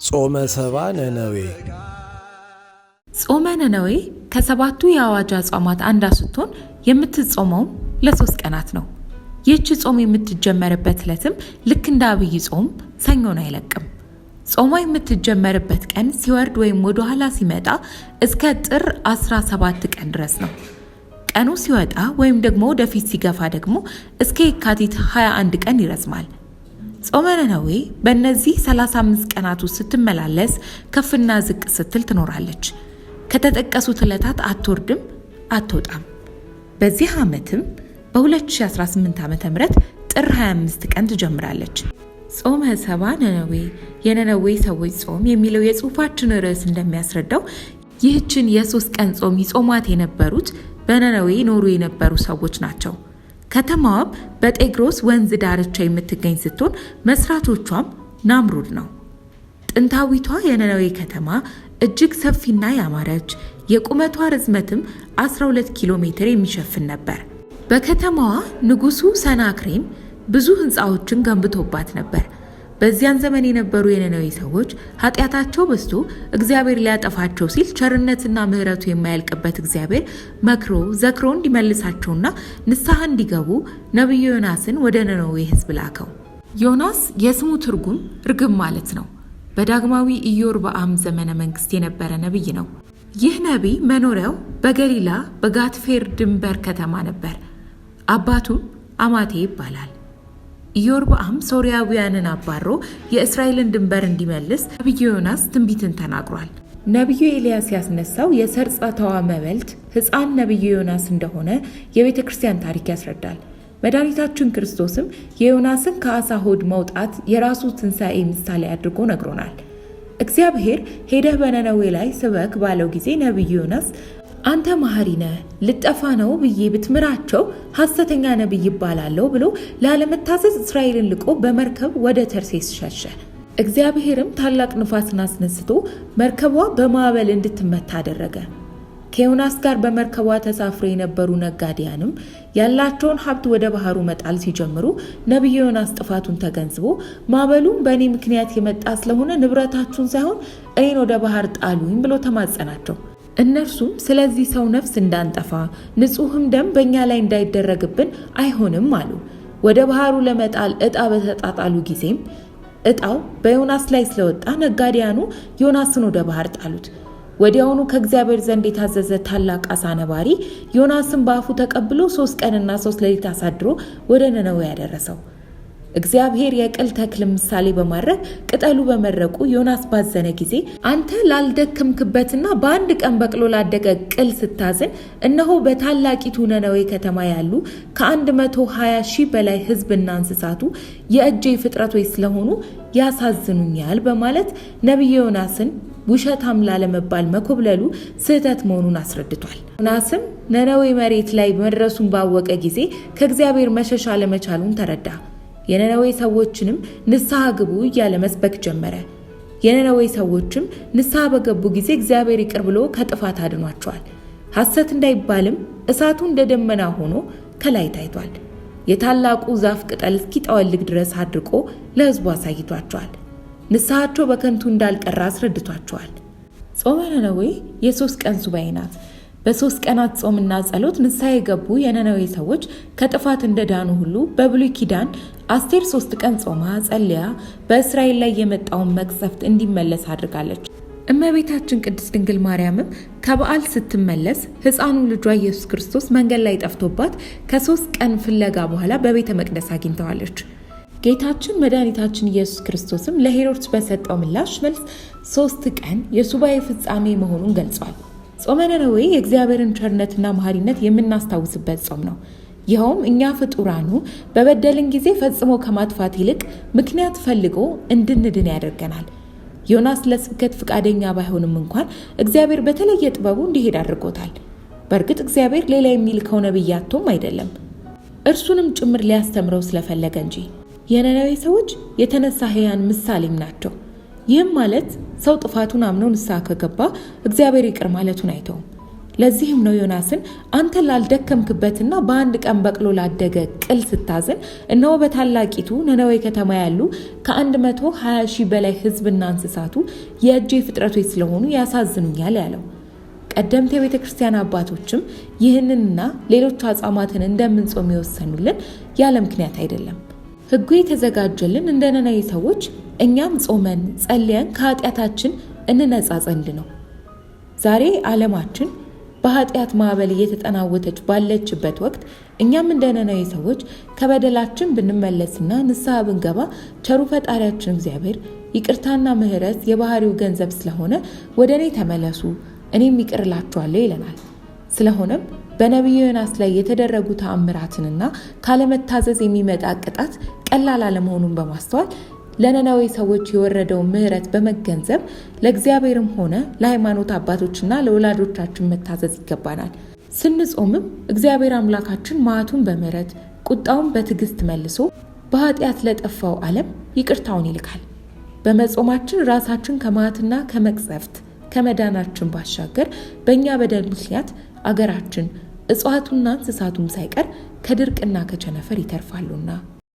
ጾመ ሰባ ነነዌ። ጾመ ነነዌ ከሰባቱ የአዋጅ አጽዋማት አንዷ ስትሆን የምትጾመውም ለ3 ቀናት ነው። ይህች ጾም የምትጀመርበት ዕለትም ልክ እንደ አብይ ጾም ሰኞን አይለቅም። ጾሟ የምትጀመርበት ቀን ሲወርድ ወይም ወደ ኋላ ሲመጣ እስከ ጥር 17 ቀን ድረስ ነው። ቀኑ ሲወጣ ወይም ደግሞ ወደፊት ሲገፋ ደግሞ እስከ የካቲት 21 ቀን ይረዝማል። ጾመ ነነዌ በእነዚህ 35 ቀናት ውስጥ ስትመላለስ ከፍና ዝቅ ስትል ትኖራለች። ከተጠቀሱት ዕለታት አትወርድም፣ አትወጣም። በዚህ ዓመትም በ2018 ዓ.ም ጥር 25 ቀን ትጀምራለች። ጾመ ሰባ ነነዌ የነነዌ ሰዎች ጾም የሚለው የጽሁፋችን ርዕስ እንደሚያስረዳው ይህችን የ3 ቀን ጾም ይጾማት የነበሩት በነነዌ ኖሩ የነበሩ ሰዎች ናቸው። ከተማዋም በጤግሮስ ወንዝ ዳርቻ የምትገኝ ስትሆን መስራቾቿም ናምሩድ ነው። ጥንታዊቷ የነነዌ ከተማ እጅግ ሰፊና ያማረች የቁመቷ ርዝመትም 12 ኪሎ ሜትር የሚሸፍን ነበር። በከተማዋ ንጉሱ ሰናክሬም ብዙ ህንፃዎችን ገንብቶባት ነበር። በዚያን ዘመን የነበሩ የነነዌ ሰዎች ኃጢአታቸው በዝቶ እግዚአብሔር ሊያጠፋቸው ሲል ቸርነትና ምሕረቱ የማያልቅበት እግዚአብሔር መክሮ ዘክሮ እንዲመልሳቸውና ንስሐ እንዲገቡ ነቢዩ ዮናስን ወደ ነነዌ ሕዝብ ላከው። ዮናስ የስሙ ትርጉም ርግብ ማለት ነው። በዳግማዊ ኢዮርብዓም ዘመነ መንግስት የነበረ ነቢይ ነው። ይህ ነቢይ መኖሪያው በገሊላ በጋትፌር ድንበር ከተማ ነበር። አባቱም አማቴ ይባላል። ኢዮርብዓም ሶርያውያንን አባሮ የእስራኤልን ድንበር እንዲመልስ ነቢዩ ዮናስ ትንቢትን ተናግሯል። ነቢዩ ኤልያስ ያስነሳው የሰርጸተዋ መበለት ሕፃን ነቢዩ ዮናስ እንደሆነ የቤተ ክርስቲያን ታሪክ ያስረዳል። መድኃኒታችን ክርስቶስም የዮናስን ከዓሣ ሆድ መውጣት የራሱ ትንሣኤ ምሳሌ አድርጎ ነግሮናል። እግዚአብሔር ሄደህ በነነዌ ላይ ስበክ ባለው ጊዜ ነቢዩ ዮናስ አንተ መሐሪ ነህ፣ ልጠፋ ነው ብዬ ብትምራቸው ሐሰተኛ ነቢይ ይባላለሁ ብሎ ላለመታዘዝ እስራኤልን ልቆ በመርከብ ወደ ተርሴስ ሸሸ። እግዚአብሔርም ታላቅ ንፋስን አስነስቶ መርከቧ በማዕበል እንድትመታ አደረገ። ከዮናስ ጋር በመርከቧ ተሳፍረው የነበሩ ነጋዴያንም ያላቸውን ሀብት ወደ ባህሩ መጣል ሲጀምሩ ነቢዩ ዮናስ ጥፋቱን ተገንዝቦ ማዕበሉም በእኔ ምክንያት የመጣ ስለሆነ ንብረታችሁን ሳይሆን እኔን ወደ ባህር ጣሉኝ ብሎ ተማጸናቸው። እነርሱም ስለዚህ ሰው ነፍስ እንዳንጠፋ ንጹሕም ደም በእኛ ላይ እንዳይደረግብን አይሆንም አሉ። ወደ ባህሩ ለመጣል ዕጣ በተጣጣሉ ጊዜም ዕጣው በዮናስ ላይ ስለወጣ ነጋዴያኑ ዮናስን ወደ ባህር ጣሉት። ወዲያውኑ ከእግዚአብሔር ዘንድ የታዘዘ ታላቅ ዓሣ ነባሪ ዮናስን በአፉ ተቀብሎ 3 ቀንና 3 ሌሊት አሳድሮ ወደ ነነዌ ያደረሰው። እግዚአብሔር የቅል ተክል ምሳሌ በማድረግ ቅጠሉ በመድረቁ ዮናስ ባዘነ ጊዜ አንተ ላልደከምክበትና በአንድ ቀን በቅሎ ላደገ ቅል ስታዝን እነሆ በታላቂቱ ነነዌ ከተማ ያሉ ከ120 ሺህ በላይ ሕዝብና እንስሳቱ የእጄ ፍጥረቶች ስለሆኑ ያሳዝኑኛል በማለት ነቢዩ ዮናስን ውሸታም ላለመባል መኮብለሉ ስህተት መሆኑን አስረድቷል። ዮናስም ነነዌ መሬት ላይ መድረሱን ባወቀ ጊዜ ከእግዚአብሔር መሸሽ አለመቻሉን ተረዳ። የነነዌ ሰዎችንም ንስሐ ግቡ እያለ መስበክ ጀመረ። የነነዌ ሰዎችም ንስሐ በገቡ ጊዜ እግዚአብሔር ይቅር ብሎ ከጥፋት አድኗቸዋል። ሐሰት እንዳይባልም እሳቱ እንደ ደመና ሆኖ ከላይ ታይቷል። የታላቁ ዛፍ ቅጠል እስኪጠወልግ ድረስ አድርቆ ለሕዝቡ አሳይቷቸዋል። ንስሐቸው በከንቱ እንዳልቀረ አስረድቷቸዋል። ጾመ ነነዌ የ3 ቀን ሱባኤ ናት። በ3 ቀናት ጾምና ጸሎት ንስሐ የገቡ የነነዌ ሰዎች ከጥፋት እንደዳኑ ሁሉ በብሉይ ኪዳን አስቴር 3 ቀን ጾማ ጸልያ በእስራኤል ላይ የመጣውን መቅሰፍት እንዲመለስ አድርጋለች። እመቤታችን ቅድስት ድንግል ማርያምም ከበዓል ስትመለስ ሕፃኑ ልጇ ኢየሱስ ክርስቶስ መንገድ ላይ ጠፍቶባት ከ3 ቀን ፍለጋ በኋላ በቤተ መቅደስ አግኝተዋለች። ጌታችን መድኃኒታችን ኢየሱስ ክርስቶስም ለሄሮድስ በሰጠው ምላሽ መልስ 3 ቀን የሱባኤ ፍጻሜ መሆኑን ገልጿል። ጾመ ነነዌ የእግዚአብሔርን ቸርነትና መሐሪነት የምናስታውስበት ጾም ነው። ይኸውም እኛ ፍጡራኑ በበደልን ጊዜ ፈጽሞ ከማጥፋት ይልቅ ምክንያት ፈልጎ እንድንድን ያደርገናል። ዮናስ ለስብከት ፍቃደኛ ባይሆንም እንኳን እግዚአብሔር በተለየ ጥበቡ እንዲሄድ አድርጎታል። በእርግጥ እግዚአብሔር ሌላ የሚልከው ነቢይ አጥቶም አይደለም፣ እርሱንም ጭምር ሊያስተምረው ስለፈለገ እንጂ። የነነዌ ሰዎች የተነሳህያን ምሳሌም ናቸው። ይህም ማለት ሰው ጥፋቱን አምኖ ንስሐ ከገባ እግዚአብሔር ይቅር ማለቱን አይተውም። ለዚህም ነው ዮናስን አንተ ላልደከምክበትና በአንድ ቀን በቅሎ ላደገ ቅል ስታዝን፣ እነሆ በታላቂቱ ነነዌ ከተማ ያሉ ከ120 ሺህ በላይ ሕዝብና እንስሳቱ የእጄ ፍጥረቶች ስለሆኑ ያሳዝኑኛል ያለው። ቀደምት የቤተ ክርስቲያን አባቶችም ይህንንና ሌሎች አጽዋማትን እንደምንጾም የወሰኑልን ያለ ምክንያት አይደለም። ሕጉ የተዘጋጀልን እንደ ነነዌ ሰዎች እኛም ጾመን ጸልየን ከኃጢአታችን እንነጻ ዘንድ ነው። ዛሬ ዓለማችን በኃጢአት ማዕበል እየተጠናወተች ባለችበት ወቅት እኛም እንደ ነነዌ ሰዎች ከበደላችን ብንመለስና ንስሐ ብንገባ ቸሩ ፈጣሪያችን እግዚአብሔር ይቅርታና ምሕረት የባህሪው ገንዘብ ስለሆነ ወደ እኔ ተመለሱ እኔም ይቅር እላችኋለሁ ይለናል። ስለሆነም በነቢዩ ዮናስ ላይ የተደረጉ ተአምራትንና ካለመታዘዝ የሚመጣ ቅጣት ቀላል አለመሆኑን በማስተዋል ለነነዌ ሰዎች የወረደውን ምሕረት በመገንዘብ ለእግዚአብሔርም ሆነ ለሃይማኖት አባቶችና ለወላጆቻችን መታዘዝ ይገባናል። ስንጾምም እግዚአብሔር አምላካችን መዓቱን በምሕረት ቁጣውን በትዕግስት መልሶ በኃጢአት ለጠፋው ዓለም ይቅርታውን ይልካል። በመጾማችን ራሳችን ከመዓትና ከመቅሰፍት ከመዳናችን ባሻገር በእኛ በደል ምክንያት አገራችን እጽዋቱና እንስሳቱም ሳይቀር ከድርቅና ከቸነፈር ይተርፋሉና።